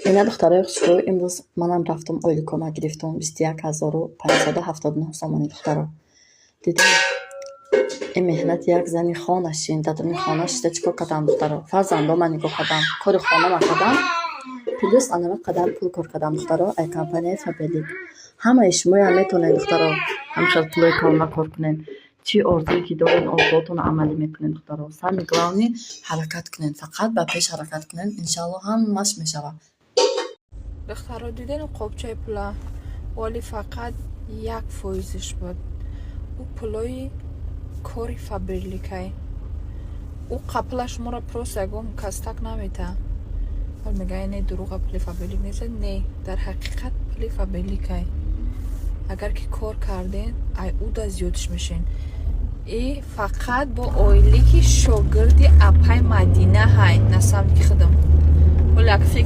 Ина, духтарои хушрӯ, имрӯз манам рафтам, ойликома гирифтам, 21 579 сомонӣ. Духтаро, дидем, ин меҳнати як зани хонашин. Дар даруни хона шида чӣ кор кардам, духтаро? Фарзандома нигоҳ кардам, кори хонама кардам, плюс анава қадар пул кор кардам. Духтаро, ай компанияи Фаберлик ҳамаи шумоям метавонед, духтаро, ҳамхел пулои калона кор кунед. Чӣ орзуе ки доред, орзуотонро амалӣ мекунед. Духтаро, самое главное, ҳаракат кунед, фақат ба пеш ҳаракат кунед, иншаллоҳ, ҳамаш мешавад. Духтаро, дидем қопчаи пула, вале фақат 1 фоизиш буд. Ӯ пулои кори Фаберликай. Ӯ қапла шуморо просто ягон кастак намета. Ҳол мега, не, дурӯға, пули Фаберлик нест. Не, дар ҳақиқат пули Фаберликай. Агар ки кор карден, ай уда зиёдш мешен. И фақат бо оилики шогирди апай Мадина ҳай насамти худам. Ҳоле як фикр.